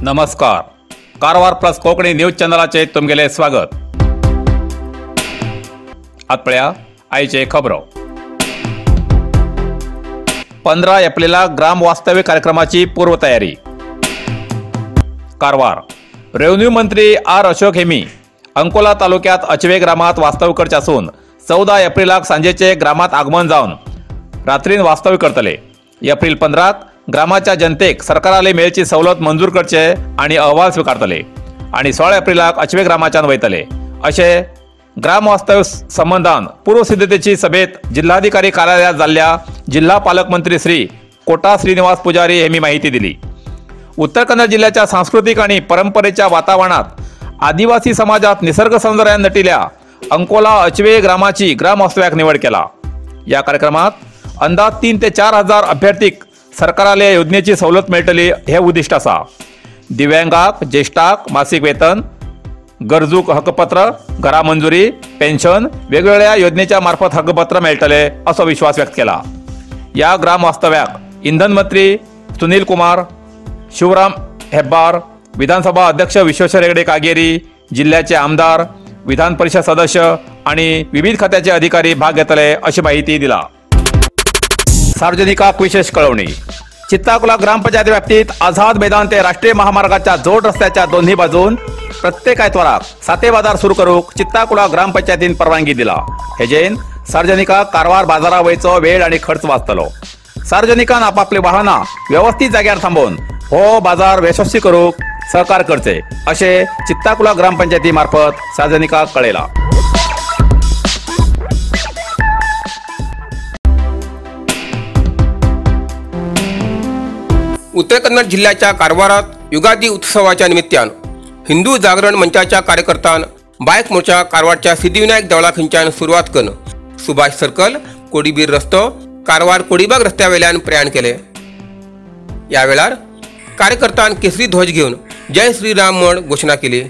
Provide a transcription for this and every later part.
नमस्कार, Karwar plus Konkani news चॅनलाचे तुमगेले स्वागत। आत पळया आयचे खबरो। 15 एप्रिलाक ग्राम वास्तव्य कार्यक्रमाची पूर्वतयारी। कारवार रेव्हेन्यू मंत्री are Ashok Hemy Ankola तालुक्यात अचवे ग्रामात वास्तव्य करचे आसून 14 एप्रिलाक सांजेचे ग्रामात आगमन जावन रात्रीन वास्तव्य करतले। एप्रिल 15 ग्रामाच्या जनतेक सरकाराले मेळची सवलत मंजूर करचे आणि अहवाल स्वीकारतले आणि 16 एप्रिलाक अचवे ग्रामाच्यान वयतले अशें ग्राम वास्तव्य संबंधान पूर्वसिद्धतेची सभेत जिल्हाधिकारी कार्यालयात जाल्ल्या जिल्हा पालकमंत्री श्री कोटा श्रीनिवास पुजारी यांनी माहिती दिली। उत्तर कन्नड जिल्ह्याच्या सांस्कृतिक आणि परंपरेच्या वातावरणात आदिवासी समाजात निसर्ग सौंदर्यान नटिल्या अंकोला अचवे ग्रामाची ग्राम वास्तव्याक निवड केला। या कार्यक्रमात अंदाज 3 ते 4 हजार अभ्यर्थीक सरकाराले योजनेची सवलत मेळटली हे उद्दिष्ट आसा। दिव्यांगाक, ज्येष्ठाक मासिक वेतन, गरजूक हक्कपत्र, घरा मंजुरी, पेन्शन वेगवेगळ्या योजनेच्या मार्फत हक्कपत्र मेळटले असो विश्वास व्यक्त केला। या ग्राम वास्तव्याक इंधन मंत्री सुनील कुमार, शिवराम हेब्बार, विधानसभा अध्यक्ष विश्वेश्वर हेगडे कागेरी, जिल्ह्याचे आमदार, विधान परिषद सदस्य आणि विविध खात्याचे अधिकारी भाग घेतले अशी माहिती दिला। सार्वजनिकाक विशेष कळवणी। चित्ताकुला ग्रामपंचायत व्याप्तीत आझाद मैदान ते राष्ट्रीय महामार्गाच्या जोड रस्त्याच्या दोन्ही बाजून प्रत्येक आयतवाराक साते बाजार सुरू करूक चित्ताकुला ग्रामपंचायतीन परवानगी दिला। हेजेन सार्वजनिकाक कारवार बाजारा वयचो वेळ आणि खर्च वाचतलो। सार्वजनिकान आपापली वाहनां व्यवस्थित जाग्यार थांबोवन हो बाजार यशस्वी करूक सहकार करचे अशें चित्ताकुला ग्रामपंचायती मार्फत सार्वजनिकाक कळयला। उत्तर कन्नड जिल्ह्याच्या कारवारात युगादी उत्सवाच्या निमित्तान हिंदू जागरण मंचाच्या कार्यकर्त्यान बायक मोर्चा कारवारच्या सिद्धिविनायक देवळा खंयच्यान सुरवात करून सुभाष सर्कल, कोडीबीर रस्तो, कारवार कोडीबाग रस्त्या वेल्यान प्रयाण केले। या वेळार कार्यकर्त्यान केसरी ध्वज घेवन जय श्रीराम म्हण घोशणा केली।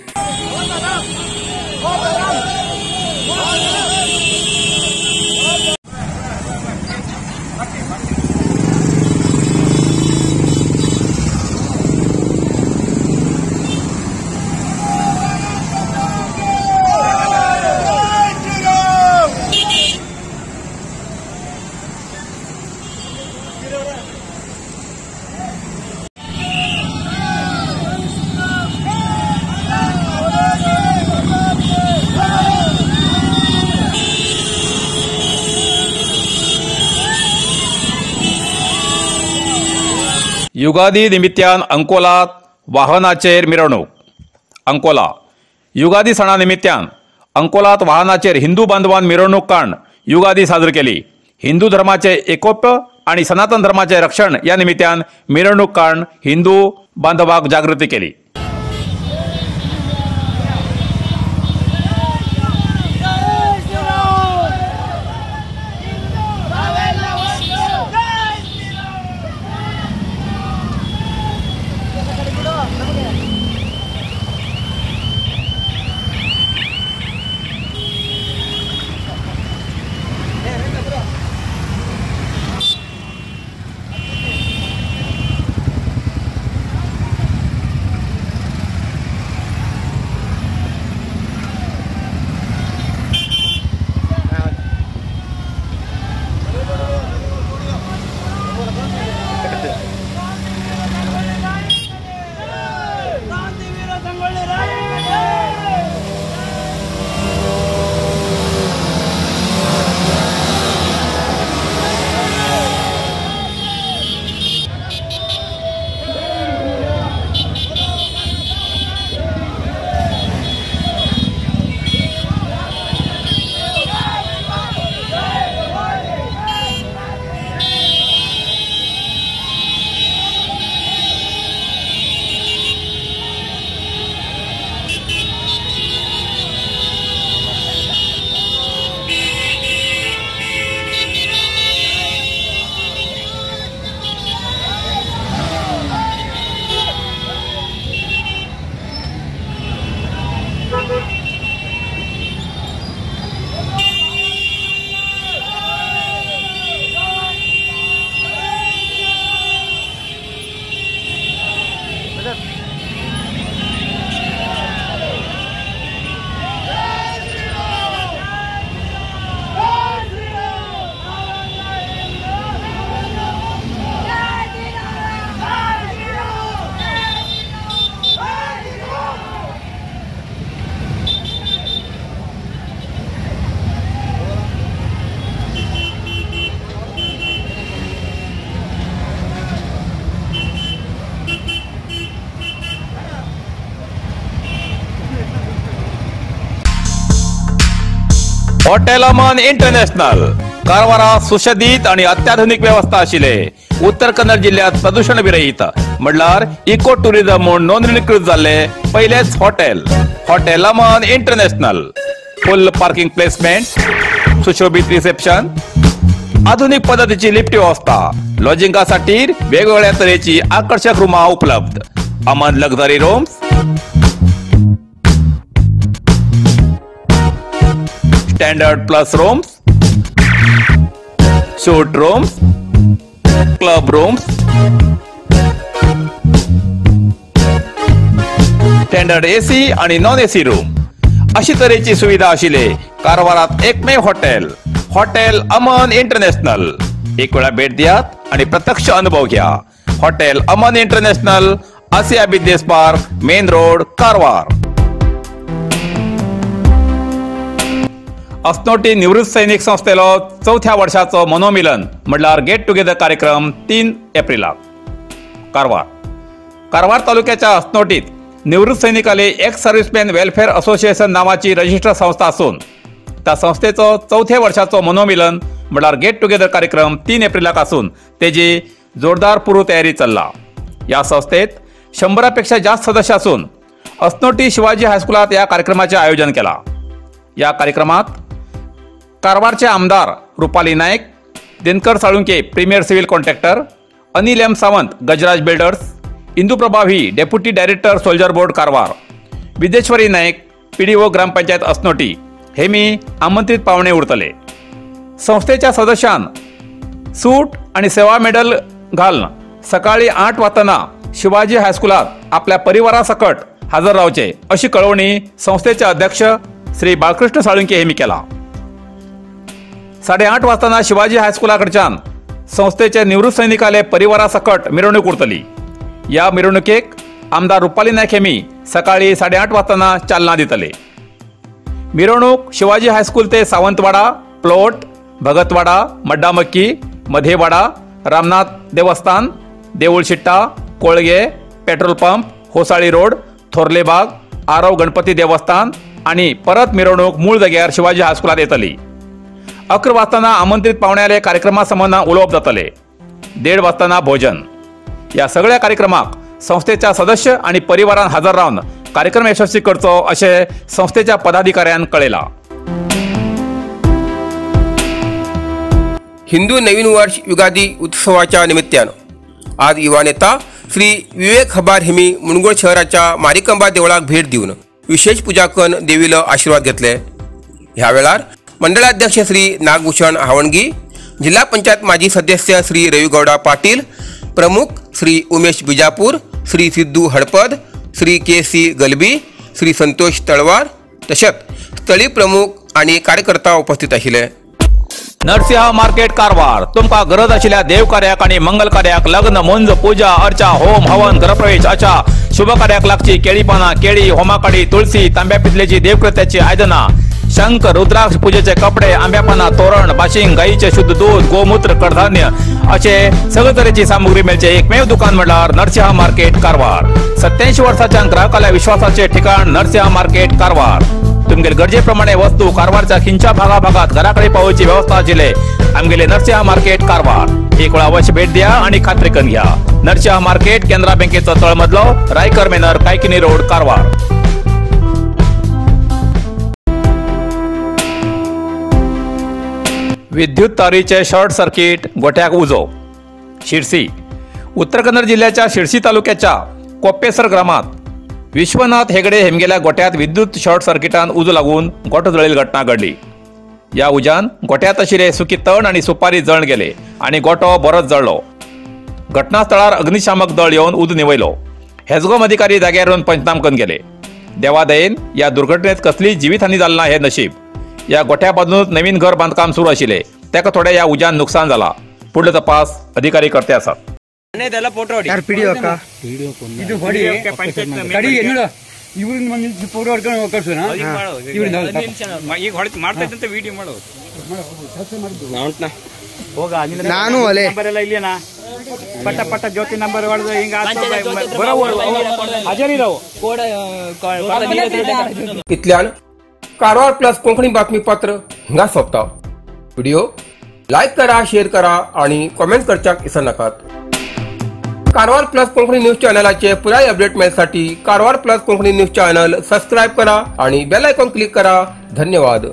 युगादी निमित्तान अंकोलात वाहनाचेर मिरवणूक। अंकोला युगादी सणा निमित्तान अंकोलात वाहनाचेर हिंदू बांधवान मिरवणूक काडून युगादी साजरी केली। हिंदू धर्माचे एकोप्य आणि सनातन धर्माचे रक्षण या निमित्तान मिरवणूक काडून हिंदू बांधवाक जागृती केली। हॉटेल अमन इंटरनॅशनल कारवारा सुशदीत आणि अत्याधुनिक व्यवस्था आशिल्ले उत्तर कन्नड जिल्ह्यात प्रदूषण विरहित म्हणल्यार इको टुरिझम म्हूण नोंदणीकृत जाल्ले पयलेच hotel hotel Aman international. Full parking placement, सुशोभित रिसेप्शन, आधुनिक पद्धतीची लिफ्ट व्यवस्था, लॉजिंगासाठी वेगवेगळ्या तरेची आकर्षक रूमा उपलब्ध. Aman luxury rooms, standard plus rooms, suite rooms, club rooms, standard AC आणि नॉन एसी रूम अशी तरेची सुविधा आशिल्ले कारवारात एकमेव हॉटेल हॉटेल अमन इंटरनॅशनल. एक वेळा भेट दियात आणि प्रत्यक्ष अनुभव घ्या. Hotel Aman international, Asia business park, main road, Karwar. Asnoti निवृत्त सैनिक संस्थेलो चवथ्या वर्षाचो मनोमिलन म्हणल्यार गेट टुगेदर कार्यक्रम 3 एप्रिलाक कारवार. कारवार तालुक्याच्या अस्नोटीत निवृत्त सैनिकाले एक्स सर्व्हिसमॅन वेलफेअर असोसिएशन नावाची रजिस्टर संस्था आसून त्या संस्थेचो चवथ्या वर्षाचो मनोमिलन म्हणल्यार गेट टुगेदर कार्यक्रम 3 एप्रिलाक आसून तेजी जोरदार पूर्व तयारी चल्ला. ह्या संस्थेत 100 पेक्षा जास्त सदस्य आसून अस्नोटी शिवाजी हायस्कुलात ह्या कार्यक्रमाचे आयोजन केला. ह्या कार्यक्रमात कारवारचे आमदार Rupali Naik, Dinkar Salunke premier civil contractor, Anil M Sawant Gajraj builders, Indu Prabhavi deputy director soldier board Karwar, Videshwari Naik PDO gram panchayat Asnoti हे मी आमंत्रित पावणे उरतले. संस्थेच्या सदस्यान सूट आणि सेवा मेडल घालून सकाळी 8 वाजताना शिवाजी हायस्कुलात आपल्या परिवारासकट हजर रावचे अशी कळवणी संस्थेचे अध्यक्ष श्री बाळकृष्ण साळुंके हे मी केला. 8:30 वाजताना शिवाजी हायस्कुलाकडच्यान संस्थेचे निवृत्त सैनिकाले परिवारासकट मिरवणूक उरतली. या मिरवणुकेक आमदार रुपाली नायक हेमी सकाळी 8:30 वाजताना चालना दितले. मिरवणूक शिवाजी हायस्कूल ते सावंतवाडा, प्लॉट, भगतवाडा, मड्डामक्की, मधेवाडा, रामनाथ देवस्थान, Deulshitta, Kolge, petrol pump, Hosali road, Thorlebag, Aarav Ganpati देवस्थान आणि परत मिरवणूक मूळ जाग्यार शिवाजी हायस्कुलात येतली. 11 वाजताना आमंत्रित पावण्याले कार्यक्रमा संबंदान उलोवप जातले. 1:30 वाजताना भोजन. या सगळ्या कार्यक्रमाक संस्थेच्या सदस्य आणि परिवारान हजर रावन कार्यक्रम यशस्वी करचो अशें संस्थेच्या पदाधिकाऱ्यान कळयला. हिंदू नवीन वर्ष युगादी उत्सवाच्या निमित्तान आज युवा नेता श्री विवेक हबार हेमी मुनगोळ शहराच्या मारिकंबा देवळाक भेट दिवन विशेष पूजा करून देवीलो आशीर्वाद घेतले. ह्या वेळार मंडळाध्यक्ष श्री नागभूषण हावणगी, जिल्हा पंचायत माजी सदस्य श्री रविगौडा पाटील, प्रमुख श्री उमेश बिजापूर, श्री सिद्धू हडपद, श्री के सी गलबी, श्री संतोष तळवार तशेंच स्थळी प्रमुख आणि कार्यकर्ता उपस्थित आशिल्ले. नरसिंह मार्केट कारवार तुमका गरज आशिल्ल्या देवकार्याक आणि मंगल कार्याक, लग्न, मुंज, पूजा अर्चा, होम हवन, गृहप्रवेश अशा शुभ कार्याक लागची केळी पाना, केळी, होमाकाडी, तुळसी, तांब्या पितलेची देवकृत्याची आयदना, शंख, रुद्राक्ष, पूजेचे कपडे, आंब्यापाना, तोरण, बाशिंग, गाईचे शुद्ध दूध, गोमूत्र, कडधान्य असे सगळे तरेची सामुग्री मेळचे एकमेव दुकान म्हणल्यार नरसिंह मार्केट कारवार. 87 वर्षाच्या ग्राहकाला विश्वासाचे ठिकाण नरसिंह मार्केट कारवार. तुमगेले गरजेप्रमाणे वस्तू कारवारच्या खिंच्या भागाभागात घराकडे पावोवची व्यवस्था आशिल्ले आमगेले नरसिंह मार्केट कारवार. एक वेळा अवश्य भेट द्या आणि खात्री करून घ्या. नरसिंह मार्केट, केनरा बँकेचो तळमजलो, रायकर मेनर, कायकिनी रोड, कारवार. विद्युत तारीचे शॉर्ट सर्किट गोठ्याक उजो. शिरसी, उत्तर कन्नड जिल्ह्याच्या शिरसी तालुक्याच्या कोप्पेसर ग्रामात विश्वनाथ हेगडे हेमगेल्या गोठ्यात विद्युत शॉर्ट सर्किटान उजो लागून गोठो जळील घटना घडली. या उज्यान गोठ्यात आशिल्ले सुकी तण आणि सुपारी जळण गेले आणि गोठो बरोच जळलो. घटनास्थळार अग्निशामक दळ येवन उजो निवयलो. हेजगोम अधिकारी जाग्यार येवन पंचनाम करून गेले. देवादयेन या दुर्घटनेत कसली जीवितहानी जाली ना हे नशीब. या गोठ्या बाजूनच नवीन घर बांधकाम सुरू आशिल्ले ताका थोडे या उज्यान नुकसान जाला. फुडलो तपास अधिकारी करते आसात. ಪಟ್ಟ ಪಟ್ಟ ಜ್ಯೋತಿ ನಂಬರ್ ಹೊಡೆದು ಹಿಂಗ इतल्यान कारवार प्लस कोंकणी बातमीपत्र हिंगा सोंपता. व्हिडिओ लायक करा, शेअर करा आणि कॉमेंट करच्याक विसरनाकात. कारवार प्लस कोंकणी न्यूज चॅनलाचे पुराय update मेळसाठी Karwar plus Konkani news channel subscribe करा आणि बेल आयकॉन क्लिक करा. धन्यवाद.